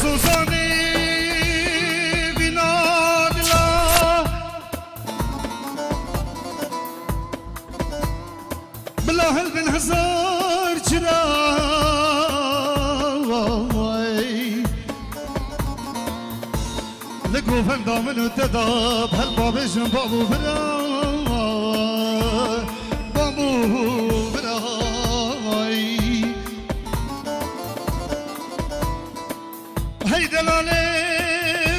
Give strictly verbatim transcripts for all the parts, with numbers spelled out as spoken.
Sozanê vîna dila. Bila hilbin hezar çira. Li govenda min û te de hel babêjin bab û bira. Bab û bira. Hey delalê,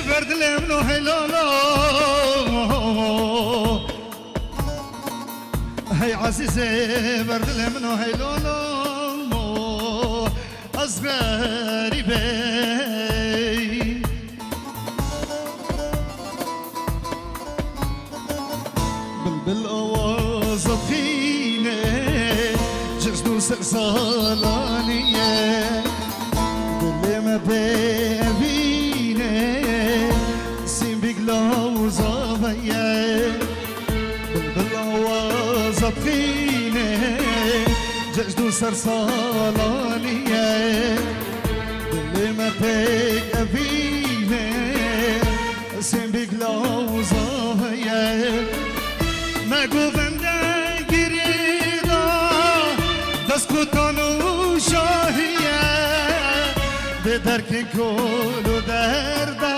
ver dilê min û hey lala. Hey ezîzê, ver dilê min û hey lala. Ez xerîbê. Bilbil awaza dixîne, cejn û ser salaniye. Dilê me pê evîne, sîmbîk lawza veye. Bilbil awaza dixîne, cejn û ser salaniye. Dilê me pê evîne, sîmbîk lawza ye. Me govende girêda, destkutan û şahiye. Dê derkên kol û derda,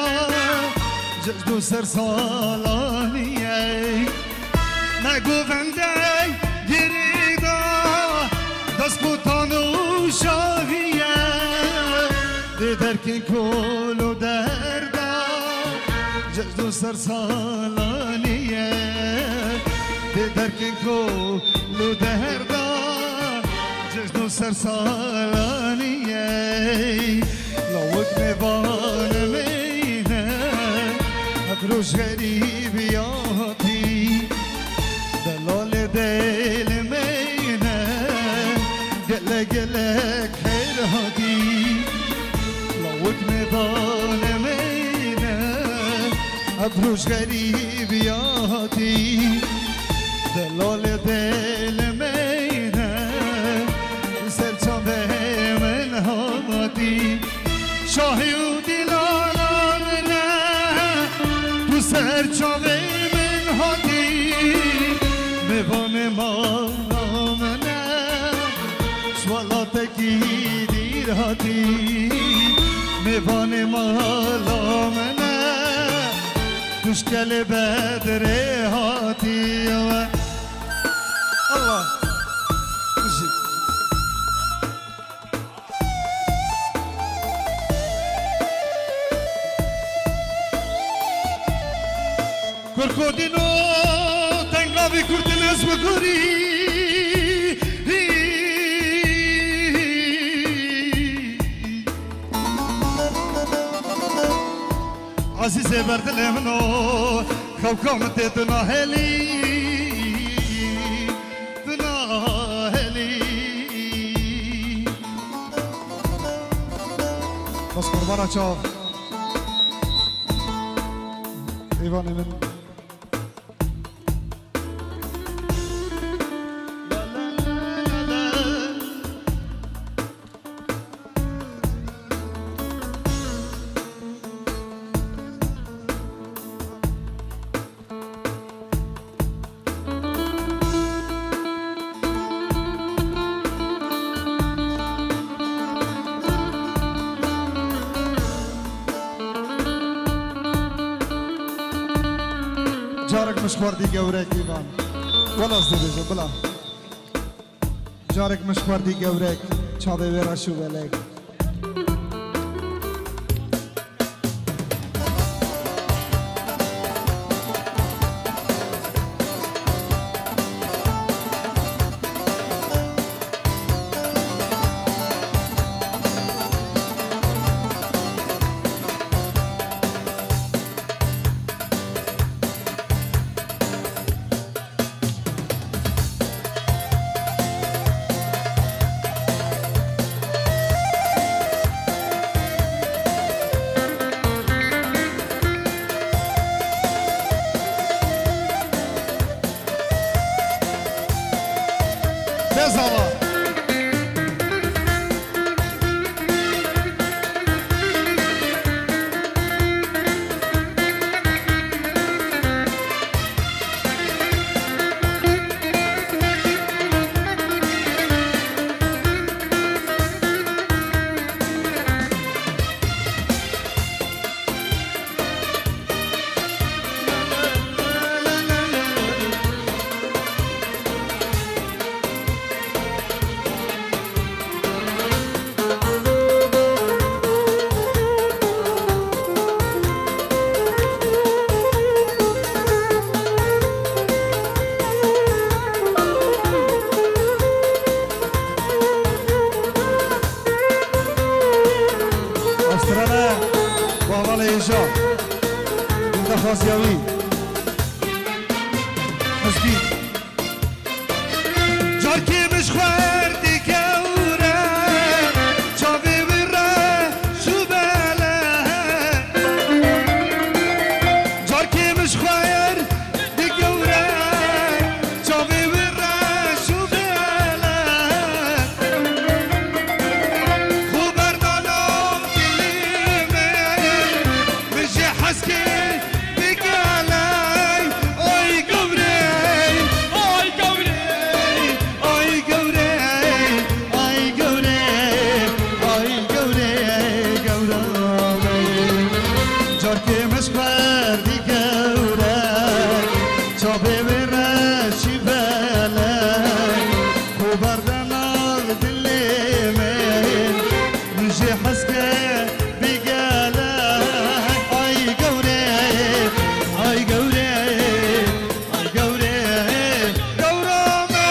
cejn û ser salaniye. Me govende girêda, destkutan û şahiye. Dê derkên kol û derda, cejn û ser salaniye. Dê derkên kol û derda, cejn û ser salaniye. Lawik mêvanê me ne, ev roj xerîbiya hatî. Delalê dêlê me ne, gelek gelek xêr hatî. Lawik mêvanê me ne, ev roj xerîbiya hatî. Delalê dêlê me ne, ser çavê min hatî. Şahî û dîlala min e, tu ser çavê min hatî. Mêvanê mala min e, ji welatekî dîr hatî. Mêvanê mala min e, tu ji kelê Bedrê hatî. Allah. Bijî. Kurkodîno tengavî kurdin ez bigurî. Ezîzê berdilê min o, xewka min tê tu nahelî. Tu nahelî. Bas qurbana çav. Eyvanê min. Carek min ji xwerdî gewrek Îvan. Wela ez dibêjim, bila. Carek min ji xwerdî gewrek, çavê wê reş û welek. Pirane, Bavalê Hêja. Dilde xwaziya wî. Hizbî. Carkê min ji xwe erdî gewre, çavê wî reş û bele. Carkê min ji xwe erdî gewre, çavê wî reş û bele. Xwe berdana dilê min, min jê hez kir. Bigalay, ay gevre, ay gevre, ay gevre, ay gevre, ay gevre, gevra me. Carkê min ji xwe erdî gewre, çavê wê reşî bele, xwe berdana dilê min. Min jê hez ke bigele. Ay gewre, ay gewre, ay gewre, gewra me.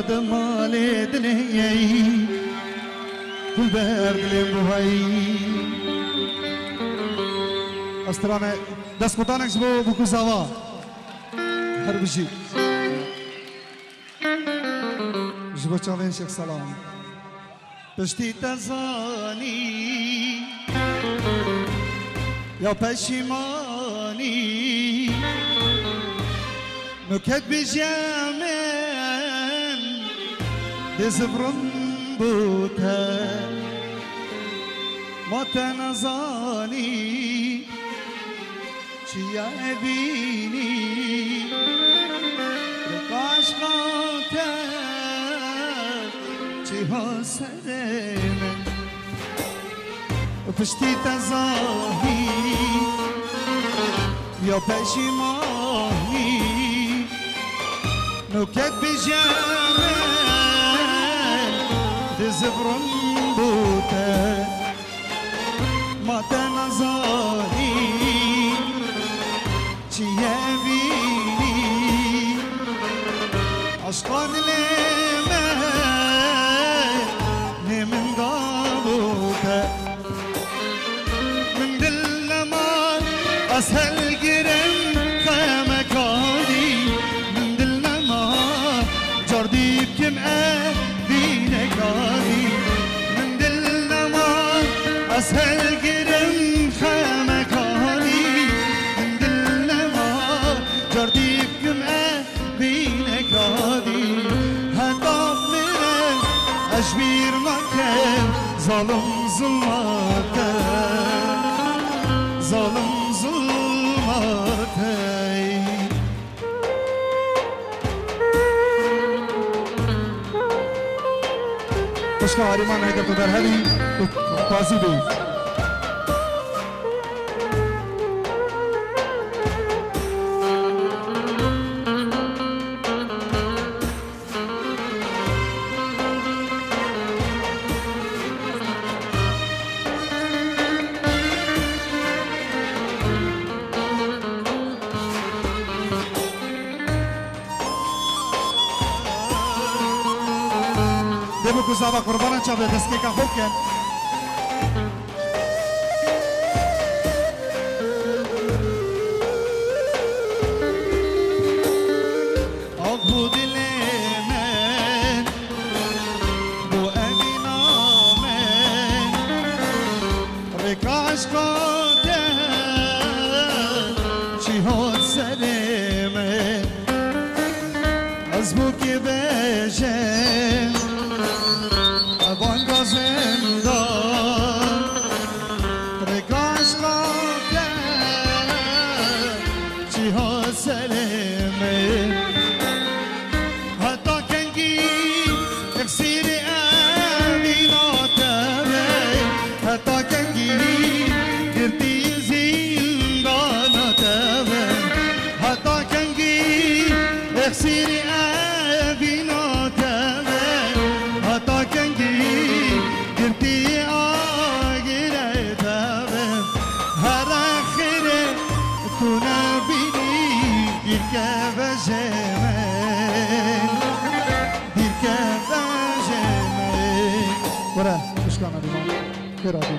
Di malê dilê yeyî, gul ber dilê bû hey. Ez tirane destkotanek ji bo Bûkûzava. Her bijî. Ji bo çavên Şêx Selam. Piştî te zanî ya peşîmanî, nuket bijî min dê zivirim bo te. Ma te nezanî çi ye evînî, rêka eşqa te çi ha serê min. Piştî te zanî ya peşîmanî, nuket bijî min dê zivirim bo te. Ma te nezanî çi ye evînî, eşqa dilê me nê min da bo te. Min dil nema ez helgirim xemeka dî. Min dil nema car dî bikim evîneka dî. Min dil nema ez helgirim xemeka dî. Min dil nema car dî bikim evîneka dî. Heta mire ez ji bîr nakim zalim zulma te, zalim zulma te. Xwişka Arîman, heger tu derhevî û xwazî bî. Dê Bûkûzava, qurbanan çav de, destpêka xwe bikin. Ak bû dilê min, bû evîna min, rêka eşqa te çi hat serê min. Ez bûkê bêjim, ev banga zindan, rêka eşqa te çi hat serê min. Heta kengî exîrê evîna te be, heta kengî girtî zîndana te be, heta kengî exîrê evîna te be, heta kengî girtî agirê te be. Here xêrê tu nebînî, dîrke vejê min, dîrke vejê min. Were, xwişka Neriman, xêra bî.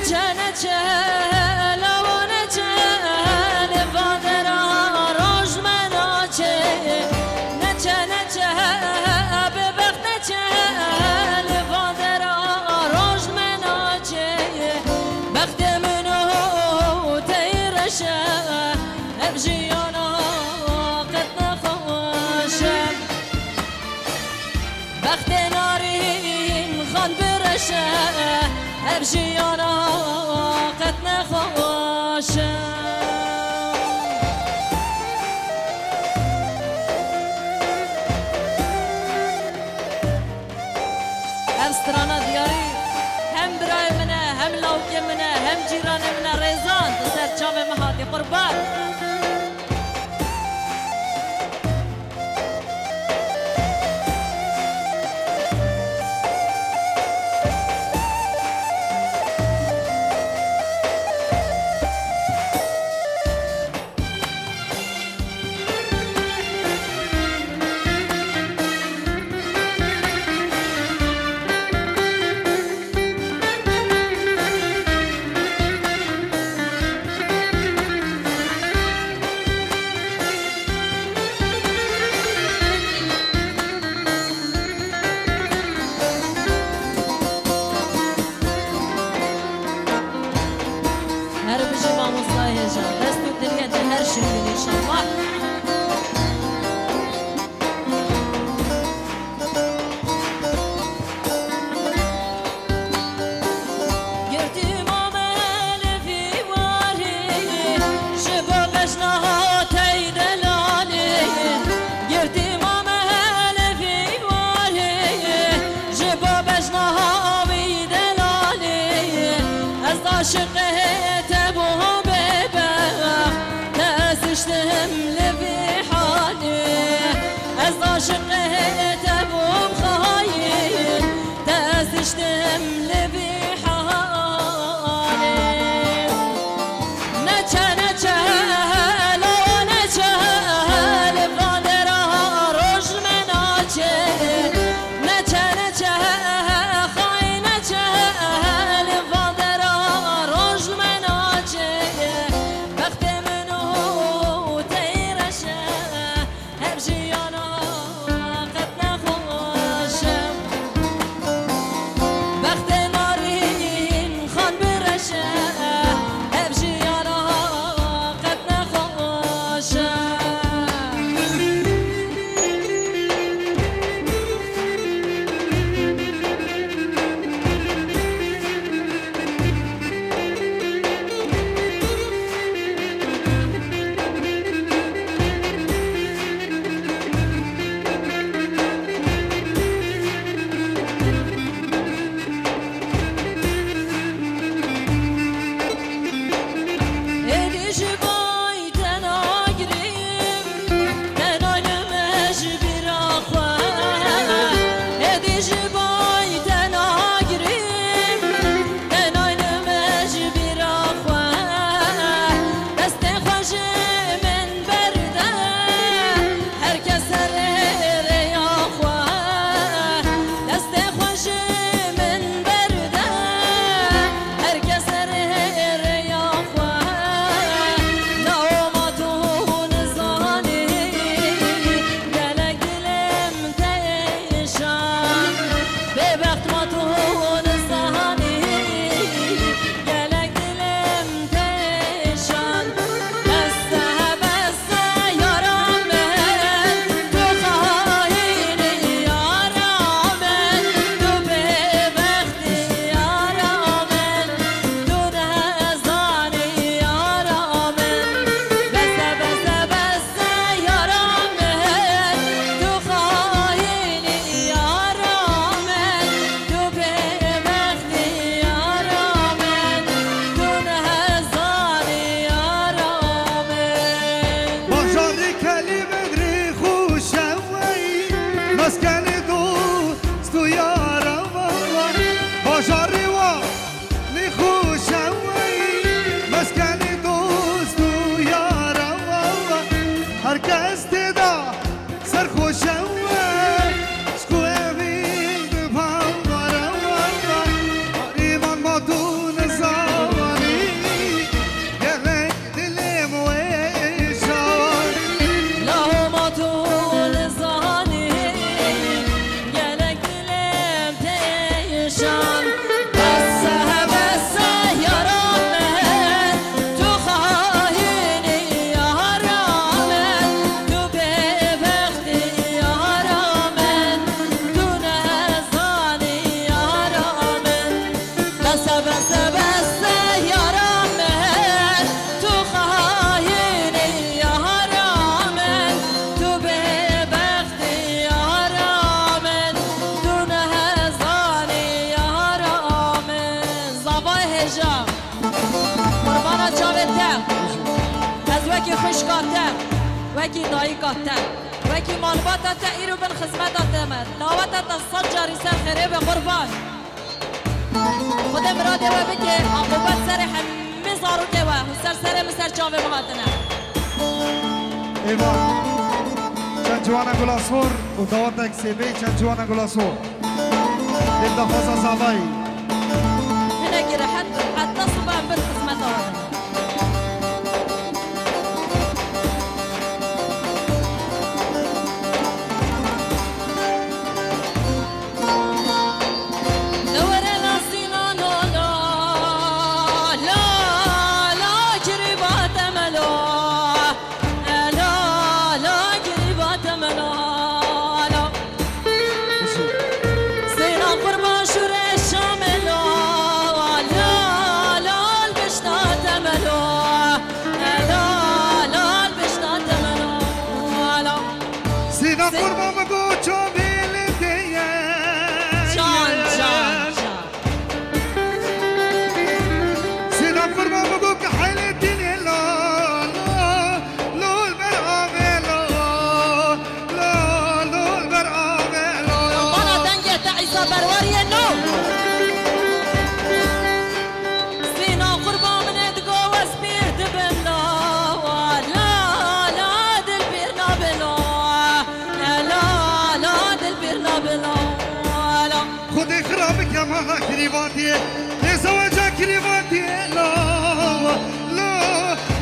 Neçe, neçe, lawo neçe, li van dera roj me naçe. Neçe, neçe, bêbext neçe, li van dera roj me naçe. Bextê min û tey reş e, ev jiyana qet nexweş e. Bextê Narîn Xan bireş e, ev jiyana qet nexweş e. Ev strana diyarî hem birayê min e, hem lawikê min e, hem cîranê min e. Rêzan, di ser çavê min hatî qurban. Her bijî mamosta hêja. Dest û dilê te her şûnî inşallah. Girtî mame li vî warî, ji bo bejna hatey delalî. Girtî mame li vî warî, ji bo bejna wî delalî. Ez aşiqê te bûm bêbext, te ez diştim li vî halî. Ez aşiqê te bûm xayîn, te ez diştim li vî halî. Neçe, neçe, lawo neçe, li van dera roj me naçe. Neçe, neçe, xayîn neçe, li van dera roj me Qurbana çavê te. Ez wekî xwişka te, wekî dayika te, wekî malbata te îro bin xizmeta te me. Daweta te sed carî ser xêrê be qurban. Xwedê miradê we bike, aqûbet serê hemî zarokê we û ser serê min ser çavê min hatine. Eyvallah. Çend ciwana gula sor û dawetek sêbê çend ciwana gula sor. Lê daxwaza zavayî. Hinekî rehet, heta sibe em bin xizmeta we de. Lewere la Sînano la, la, la, kirîba te melo. Ela, la, girîba te melo, la. Seyra qurban şûre Şamê lo, la, la, bişta te melo. Ela, la, bişta te melo, la. Seyra qurban min got çavê li te ye. Can, can, can. Sîna qurban min got ki heylê dînê lo, lo, lo li ber avê lo, lo, lo li ber avê lo. Bana dengê te Îsa Berwariyê no. Sîna qurban min ê digo wez pîr dibim lo, la, la, dil pîr nabin lo, la, la, dil pîr nabin lo, la. Xwedê xira bike mala kirîvatiyê. Lê zeweca kirîvatiyê lo, lo,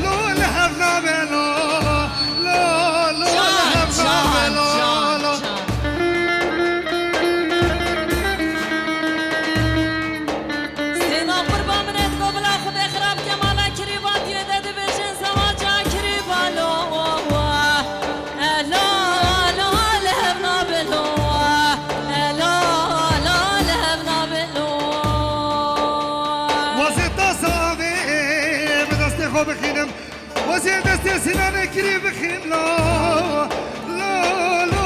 lo, li hev nabe lo, lo, lo, li hev nabe lo, lo. Sêna qurban min ê digo bila Xwedê xira bike mala kirîvatiyê de dibêjin zeweca kirîva lo. Elo, elo, li hev nabin lo. Elo, elo, li hev nabin lo. Wazê tasa avê bi destê xwe bixînim. Wazê destê Sînanê kirî bixîn lo. Lo, lo,